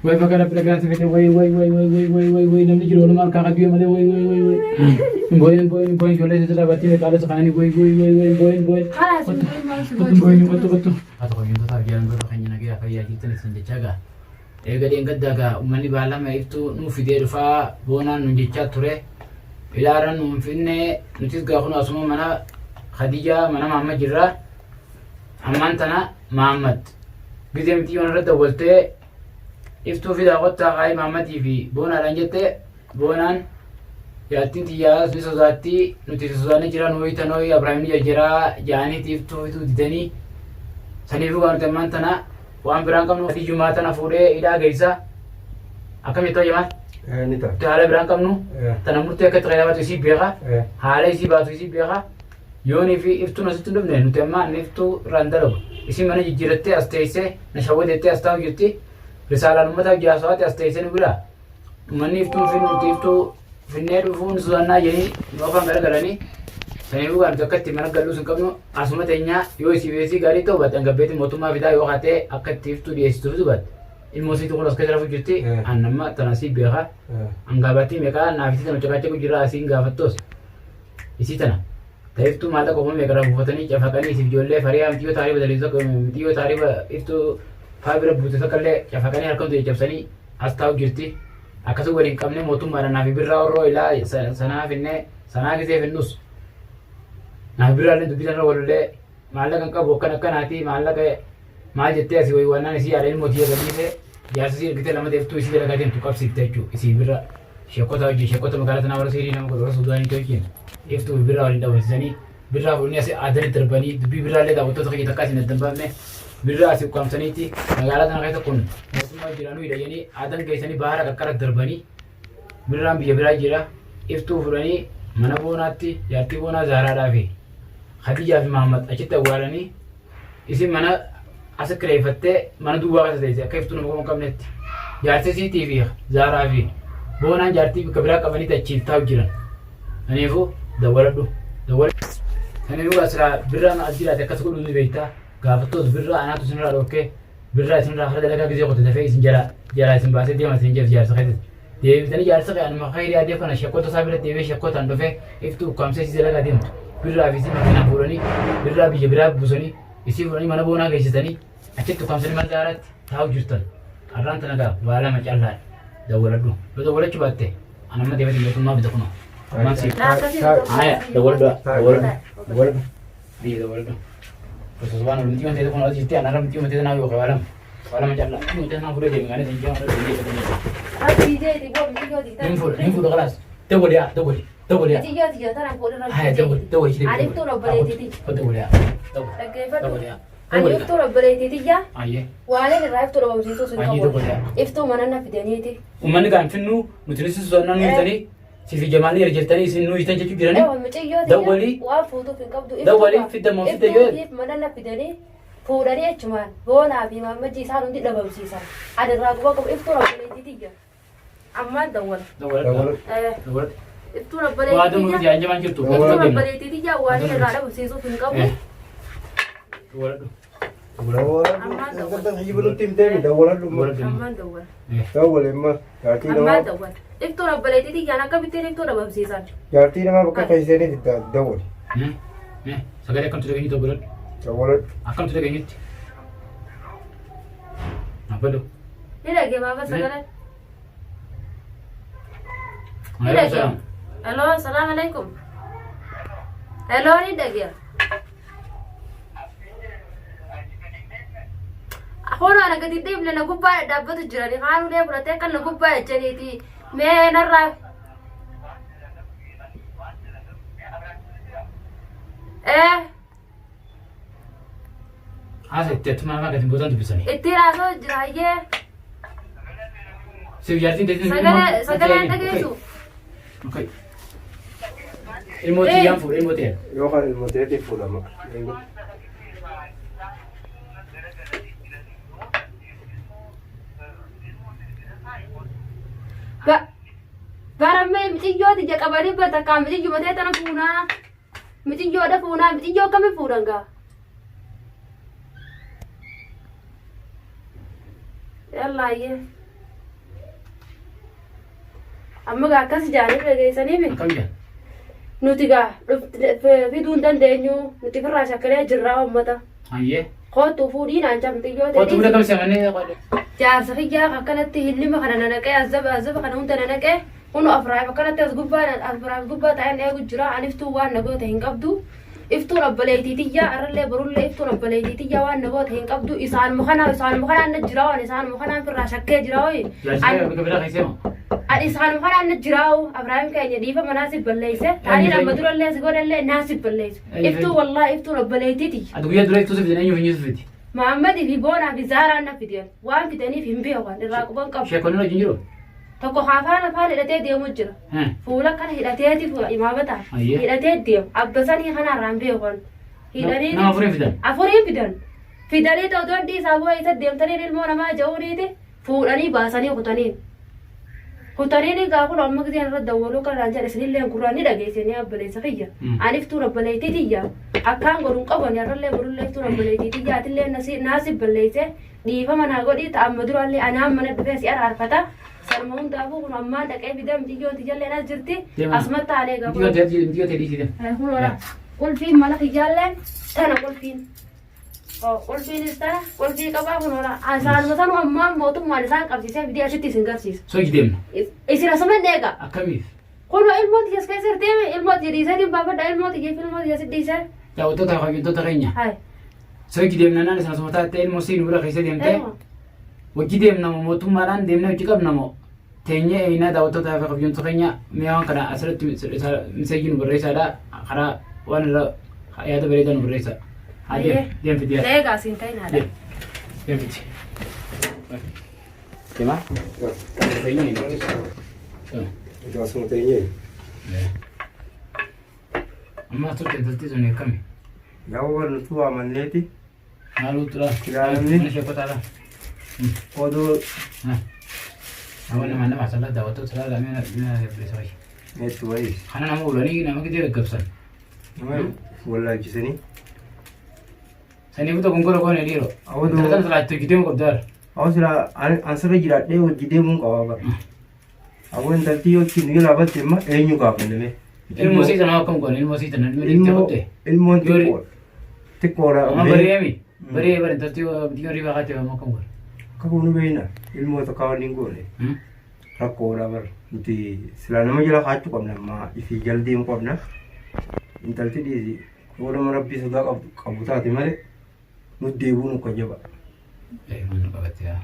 Way baga rabbi dhagaa si fide way way way way way way way way namni jiru walumaa harkaa qabdii malee way way way way. Booyin booyin booyin ijoollee sitti dhaabbattee meeqaalee sakaanii way way way way booyin booyin. Kalaas hin booyin maal si Kottu booyin kottu kottu. Haa ta'u hojjettoota fi jaalattoota keenya nagayaa fayyaa jirtan isin jechaa gaa. Eega dheengaddaa gaa uummanni baallama iftuu nuuf fidee dhufaa boonaan nuun jechaa ture. Ilaaran nuun finne nutis gaa kun asuma mana Khadijaa mana Mahammad jirra. Ammaan tana Mahammad. Gizee miti yoon irra dawwaltee iftuu fidaa kottaa kaayii Mahammadii fi boonaadhaan jette boonaan jaartiin tiyyaa ni sodaatti nuti si sodaanne jira nuyi tanooyi Abrahaam ni jarjaraa jaaniiti iftuu fiduu didanii saniifuu gaa nuti ammaan tana waan biraan qabnu hiyyumaa tana fuudhee hidhaa geessa akkam jettoo jamaal Ni ta'a. nuti haala biraan qabnu tana murtee akka itti fayyadamatu isii beeka haala isii baatu isii beeka Yoonii fi iftuun asitti hin dhufne nuti amma inni iftuu irraa hin dalagu. Isin mana jijjiirattee as teessee na shawwadettee as taa'u jirti. Risaalaan uummata hojii haasawaatti as teessee nu bira. Uummanni iftuun fi nuti iftuu finnee dhufuun sodannaa jedhanii nu afaan garagalanii. Saniifuu gaa nuti akka itti mana galluus hin qabnu asuma teenyaa yoo isii beesii gaarii ta'u baatte hangabbeetti mootummaa fidaa yoo kaatee akka itti iftuu dhiyeessituuf dubatte. Ilmoo isiitu kun as keessa rafuu jirti. An amma tana sii beeka. Hangaabattii meeqaa naaf isii tana caqaacaqu jira asiin gaafattoos. Isii tana ta iftuu maallaqa kuma meeqa irraa buufatanii cafaqanii isiif ijoollee fariyaa mitiyyoo taariba daliin tokko mitiyyoo taariba iftuu faa bira buute tokko illee cafaqanii harkamtu caccabsanii as taa'u jirti. Akkasuma waliin qabnee mootummaadhaan naaf birraa warroo ilaa sanaa finnee sanaa gisee finnus naaf birraa illee dubbii sanarra walullee maallaqa hin qabu akkan akkanaati maallaqa maal jettee asii waywaannaan isii yaada ilmoo tiyya gadhiise jaarsa isii ergitee lama deeftuu isii dalagaa deemtu qabsiifte jechuudha isii birra sheekota wajjin sheekota magaalaa tanaa warra siirii nama godhu warra suudaanii wajjin iftuu fi birraa waliin dhabamsiisanii birraa fuudhanii asii aadanii darbanii dubbii birraa illee daawwattoota kiyya takkaa isin addan baafne birraa asii ukkaamsaniiti magaalaa tana keessa kun mootummaa jiraanuu hidhayanii aadan geessanii baara qarqara darbanii birraan biyya biraa jira iftuu fudhanii mana boonaatti jaartii boonaa zaaraadhaa fi Khadijaa fi Mahammad achitti awwaalanii isin mana as kireeffattee mana duwwaa keessa teesse akka iftuu nama hin qabnetti. Jaarsa isiitii fi Zaaraa fi Boonaan jaartii bakka biraa qabanii achiif taa'u jiran. Kanaafuu dawwaladhu. Dawwaladhu. Kanaafuu asirraa birraan as jiraate akkas godhuu ni beektaa. Gaafattoos birraa anaatu isinirraa dhorkee birraa isinirraa kara dalagaa gisee qote dafee isin jalaa jalaa isin baasee deema isin jedhu jaarsa keessatti. Deebitanii jaarsa kee anuma khayrii yaadeef kana sheekota isaa bira deebi'ee sheekotaan dhufee iftuu ukkaamsee isii dalagaa deemtu. Birraa fi isii makiinaan fuudhanii birraa biyya biraa buusanii isii fuudhanii mana boonaa geessisanii achitti ukkaamsanii mana zaaraatti taa'u jirtan. Har'aan tana gaa waa lama callaadha. Dawwaladhu. Yoo dawwalachuu baatte an amma deemee mootummaa bita kunoo. Ammaan siif. Haya dawwaladhu. Dawwaladhu. Dawwaladhu. Biyya dawwaladhu. Osoo waan miti wanti kun as jirti anarra miti wanti tanaa yoo waa lama. Waa lama callaa. Miti wanti tanaa fuudhee deemi kanis hin jiru. Hin fuudha hin fuudha kalaas. Dawwali yaa dawwali dawwali yaa. Haya dawwali dawwali. Ani iftuun obboleettiiti. Dawwali yaa. Dawwali dawwali yaa. Ani iftuun obboleettiitiyya. Ayyee. Waaleen irraa iftuu dhabamsiisuu sun Ayyee qabu. dawwali yaa. Iftuu mana na fidaniiti. Uummanni kan finnu nuti ni sossoonnaa nu hitanii sifi jamaalni erga jirtanii isin nu hitan jechuu jiranii. Ewa mucayyoo Dawwalii. waan fuutuuf hin qabdu. Dawwalii fidda moo fidda yoo Iftuutiif mana na fidanii fuudhanii achumaan boonaa fi maammajji isaan hundi dhabamsiisan. Ani irraa quba qabu iftuun obboleettiitiyya. Ammaan dawwala. Dawwaladhu. Eh, Dawwaladhu. Iftuun Waa obboleettiitiyya. dumuuti anjamaan jirtu. Iftuun obboleettiitiyya waan irraa dhabamsiisuuf hin qabu. Dawwaladhu. Dawwaladhu. Hijiba nutti himtee dawwaladhu. Ammaan dawwala. Dawwale amma jaartii Ammaan namaa dawwala. Iftuun obboleettiitiyyaan akkamittiin iftuu dhabamsiisan? jaartii namaa bakka keessanii fidda dawwale. Sagalee akkamtu dhageenyutti dawwaladhu. Dawwaladhu. Akkamtu dhageenyutti. Abbadhu. Ni dhagee maama sagalee. Ni dhagee. Hello, salaam alaikum. Hello, ni dhagee. Kun ana gadi dhiibne na gubbaa dhadhaabbatu jirani. Kaan ulee fudhatee kan na gubbaa ejjaniiti. Mee narraa. Ee. Haasa itti attumaa afaan gadi boodan dubbisanii. Ittiin haasa'u jira hayyee. Siif jaartiin teessee Sagalee sagalee hin dhageessu. Ilmoo tiyyaan fuudhe ilmoo tiyya. Yookaan ilmoo teetiin fuudhama. Barammee miciyyooti ija qabanii batakkaa miciyyuma ta'e tana fuunaa. Miciyyoodha fuunaa miciyyoo akkamiin fuudhan gaa? Yallaayyee. Amma gaa akkas jaanii dhageessanii Akkam jedhan? Nuti gaa fiduu hin dandeenyu nuti firraa shakkalee jirraa uummata. Hayyee. Kootu fuudhii naan camxiyyoo Kootu bira ta'e. kam seemanii qoodhe. Jaarsa kiyyaa akkanatti hillima kana nanaqee azaba azaba kana hunda nanaqee kunu afraaf akkanatti as gubbaa afraaf gubbaa taa'een eegu jira aniftuu waan na goote hin qabdu. Iftuun obboleettii tiyyaa arrallee borullee iftuun obboleettii tiyyaa waan na goote hin qabdu isaanuma kana isaanuma kanaan na jira waan isaanuma kanaan firraa shakkee jira hoyi. Jaarsa bakka biraa keessee moo? Ani isaanuma kanaan na jira hoo Abrahaam keenya dhiifa manaa si balleesse taaniin amma durallee si godhallee naa si balleesse. Iftuu wallaahi iftuun obboleettii tiyya. Ati guyyaa dura iftuu si fidan eenyu eenyu si fidi? Muhammad fi Boonaa fi Zaaraan na fidan waan fidaniif hin beekan irraa quban qabu. Sheekonni wajjin jiru? Tokko afaan afaan hidhatee deemu jira. Fuula kana hidhateeti fuula imaamata. Ayyee. Hidhatee deemu. Abba sanii kanarraa hin beekan. Hidhanii Nama afuriin fidan? Afuriin fidan. Fidanii ta'u doon dhiisaa bu'aa isa deemtanii ilmoo namaa ja'uuniiti fuudhanii baasanii kutaniin. Kutaniin egaa kun amma giseen irra dawwaluu kanaan jedhe isinillee gurraan ni dhageessanii obboleessa kiyya. Ani iftuun obboleettii tiyya. Akkaan godhuun qaban yarrallee godhullee iftuun obboleettii tiyya atillee naasi balleesse dhiifama naa godhii ta'amma duraallee anaan mana dhufee si araarfata. Sarma hundaafuu kun ammaan dhaqee fidee miciyyoon tiyallee as jirti. Deema. Asumatti taalee egaa Mitiyyoo ta'e mitiyyoo ta'e dhiisii deema. kun qulfiin mana kiyyaalleen tana qulfiin. Qulfiinis tana qulfii qabaa kun isaanuma sanu ammaan mootummaan isaan qabsiisee fidee asitti isin qabsiisa. Sochi deemna. Isin asuma hin eega. Akkamiif? Kun ilmoo tiyya as keessa jirti ilmoo tiyya dhiiseetiin baafadha ilmoo tiyya fi ilmoo tiyya si dhiisee. Daawwattoota kabajamtoota keenya. Hai. Sochi deemna naan isaan asuma taatee ilmoo siin bira keessa deemtee hojii deemna moo mootummaadhaan deemnee hojii qabna moo teenyee eenyaa daawwattoota kabajamtoota keenya mi'a waan kana asirratti miseejii nu barreessaadha karaa waan irra yaada bareedaa nu barreessa. Haa deem deem fidi yaa. Eegaa siin ta'in haadha. Deem deem fidi. Deemaa? Deema. Egaa asuma teenyee. Amma turte intalti sun akkami? Yaa warra nuti waamanneeti Maal utura? Ilaalamni. Mana sheekotaadha. Odoo Namoonni nama nama salaa daawwattoota salaa lameen bilisa wayii. meetti wayii. Kana nama ulanii nama gidee gaggabsan. Nama wallaalchisanii. Sanii buta gongora goone dhiiroo. Awwa Intala sana salaa itti hojii deemu qabdaara. Awwa silaa an sirra jiraadhee hojii deemuun qaba bara. Awwa intalti yoo ittiin nu laafatte imma eenyu gaafanname. Ilmoo sii tana akkam goone ilmoo sii tana ilmoo itti Ilmoo qotte. ilmoon Yoori. xiqqoodha. Xiqqoodha. Amma bari'eemi. Bari'ee bari intalti yoo riba kaatee amma akkam goone. Akka kun beekna ilmoo tokko waan hin goone rakkoodha bara. Nuti silaa nama jala kaachuu qabna amma ifii jala deemuu qabna. Intalti dhiisi yoo nama rabbii sodaa qabdu qabu taate malee nuti deebi'uun akka jaba. Mana qabatte yaa.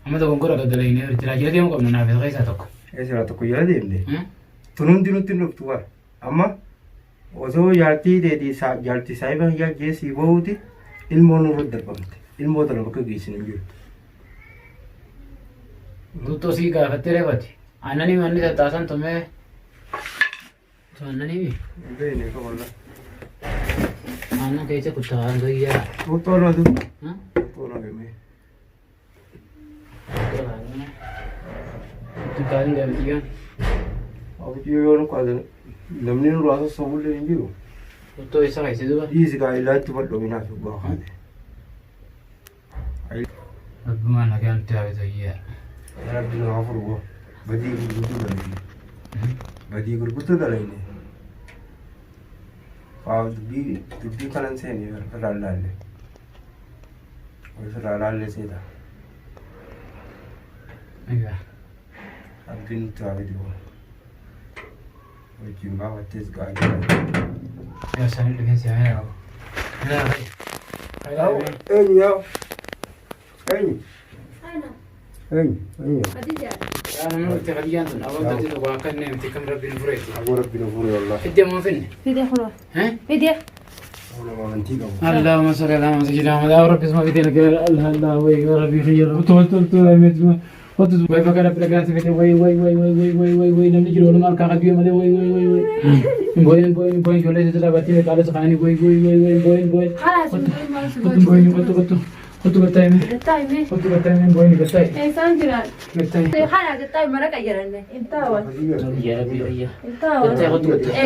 Amma dogongora gaddalayne jira jala deemu qabna naaf isa keessaa tokko. Ee silaa tokko jala deemne. Tun hundi nutti hin dhuftu bara. Amma osoo jaartii teetii jaartii saahiba kiyyaa geessii bahuuti ilmoo nurra darbamte. Ilmoo tana bakka geessinu hin jirtu. Guuttoo sii gaafattee reefati. Aannanii manni tattaasan tumee. Aannanii Hin beekne ka wallah. Aannan keessa kuttaa gayyaa. Xuuxxoo natu. Xuuxxoo natu. Tuttaasin gaafitiyyaan. Abdii yoo nu qaadan namni nurraa sossobullee hin jiru. Xuuxxoo isa keessa duuba. Dhiisi gaa ilaatti bal'oominaaf dhugaa kaate. Rabbumaan nagaa nutti haa bitu ayyaa. Rabbi nu haa furu boo. Badii gurguddoo dalagine. Badii gurguddoo dalagine. Waa dubbii dubbii kanan seene ofirraa laalle. Ofirraa laalle seeta. Egaa. Rabbi nutti haa bitu boo. Wajjin baafattees gaarii. Yaa isaanii dhufeen si haa yaa'u. Eenyu yaa? Eenyu? Eenyu? Eenyu? Khadija. Yaa namni nuti Khadijaan tun aboo intalti tokko akka inni miti kam rabbiin fureetti. Aboo rabbi nu fure wallah. Iddoo moo finne? Fidee kunoo. Eh? Fidee. Aboo nama amantii qabu. اللهم صل على محمد سيدنا محمد يا رب اسمع في دينك الله الله وي يا ربي خير وتول تول تول وي فكر في لك في وي وي وي وي وي وي وي وي نمني جرو ما كان قد يوم وي وي وي وي بوين بوين بوين جولي تلا باتي قال سخاني وي وي وي وي بوين بوين خلاص قلت بوين قلت قلت Kottu gattaa'i mee. Gattaa'i mee. Kottu gattaa'i mee boo'ini gattaa'i. Eessaan jiraan? Gattaa'i. Kana gattaa'i mana qayyaranne. Intaawan. Yaa Rabbi ayya. Intaawan. Gattaa'i kottu gattaa'i.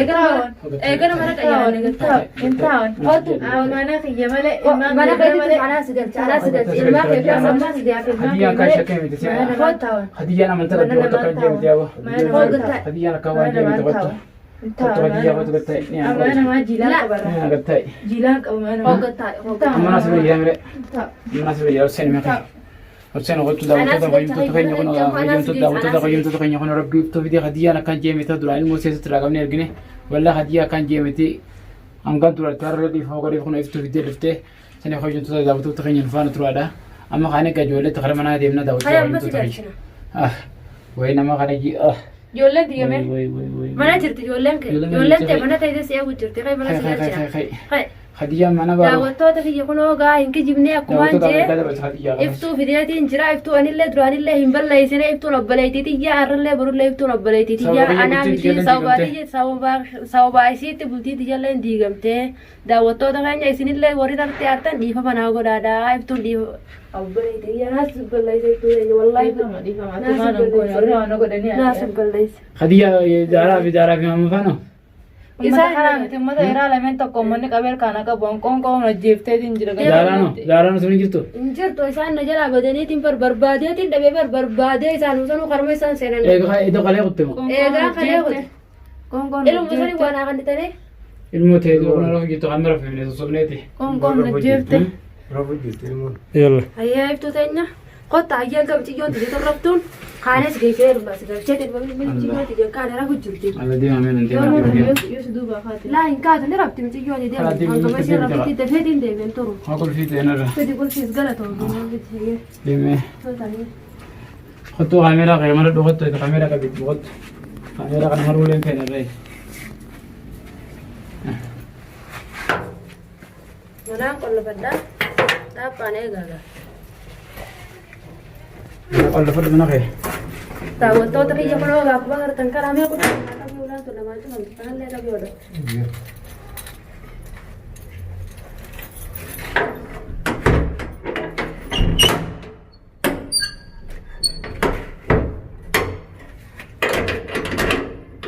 Eegana mana qayyaranne gattaa'i. Intaawan. Kottu. Mana kiyya malee. Mana keetitti anaa si galcha anaa si galcha ilmaa kee fi asammaa si deefi ilmaa kee Hadiyyaan kan malee. shakkee miti. Mana namaa taawan. Hadiyyaan amantaa rabbii kottu akka hin jeemti yaaba. Hadiyyaan akka waan jeemti kottu. Kottu hadiyyaa kottu gattaa'i. Ni Mana ana namaa jilaan qabarra. ni ana gattaa'i. Jilaan qaba mana namaa. Hoggattaa'i hoggattaa'i. Amma nas bira jira mire. Amma nas bira jira Hussein meeqa. Hussein kottu daawwattoota fayyumtoota keenya kun fayyumtoota daawwattoota fayyumtoota keenya kun rabbii iftuu fidee hadiyyaan akkan jeemti duraan ilmoo seesatti irraa qabnee argine wallaa hadiyyaa akkan jeemti hangaan dura tarree dhiifama godheef kun iftuu fidee dhuftee sani fayyumtoota daawwattoota keenya nu faana turaadha. Amma kaan egaa ijoolleetti kara manaa deemna daawwattoota Hayya amma si fayyumtoota keenya. galchina. Wayi nama kana ji ah. Ijoolleen diyyame. Wayi wayi wayi. Mana jirti ijoolleen kee. Ijoolleen Ijoolleen mana tee jirti. mana ta'e si eegu jirti. Kai mana Kai si kai kai galchina. kai. Kai. Hadiyyaan mana baaru. Daawwattoota kiyya kunoo gaa hin kijibnee akkumaan Daawwattoota jee. Ameerikaa dabalata hadiyyaa kanas. Iftuu fideetiin jira iftuu anillee duraanillee hin balleessine iftuun obboleettii tiyya har'allee borullee iftuun obboleettii tiyya Sababa kiyya anaa bultiin miti tiyya sababaa diigamte. tiyya sababaa isiitti bultii tiyyallee diigamtee daawwattoota keenya isinillee warri tartee artan dhiifama naa godhaadha iftuun dhiifa obboleettii tiyya naas balleesse iftuu keenya wallaahi Dhiifama dhiifama. Ati maal hin goone warri waan godhanii. naas balleesse. Hadiyyaa daaraa fi daaraa fi maamma faana. Uummata kanaa miti uummata yeroo lameen tokko uummanni qabee kana qabu qoonqoon hojjeefteetiin jira. Daaraano daaraano sun hin jirtu. Hin jirtu isaan na jalaa badaniitiin bar barbaadeetiin dhabee bar barbaadee isaan sanuu karma isaan seenan. Egaa iddoo qalee kutte moo. Eegaa kalee kutte. Qoonqoon Ilmu sanii waan haa kannitanii. Ilmoo ta'e kun rafu jirtu kan mara fifne sossobneeti. Qoonqoon hojjeefte. Rafu jirti ilmoon. Yalla. Ayyaa iftuu teenya qotta ayyaan gam ciyyoon tiyya torraftuun kaanes geessee elma si galchee ilma miciyyoon tiyya kaane rafu jirti. Alla deema mee deema deema deema. Yoo si duuba faati. Laa hin kaatu ni rafti miciyyoon Karaa deemti deemu hangama isheen deemti rafti dafeetiin deemeen turu. Haa kolfii ta'e narra. Fedi qulfiis galatoo. Deemee. Kottu kaameeraa kee mara dhukottu kaameeraa qabitti kottu. Kaameeraa kana maruu leen feena irra. Manaan qollofadhaa. Dhaaphaan eegaadha. Qollofadhu mana kee. Daawwattoota kiyya kunoo akkuma agartan karaa mee kun qabii ulaan tun lamaan cufamti kanallee qabii ola.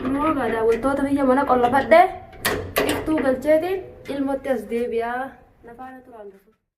Kunoo egaa daawwattoota kiyya mana qollofadhee iftuu galcheetiin ilmootti as deebi'aa. Nafaana turaan dhufu.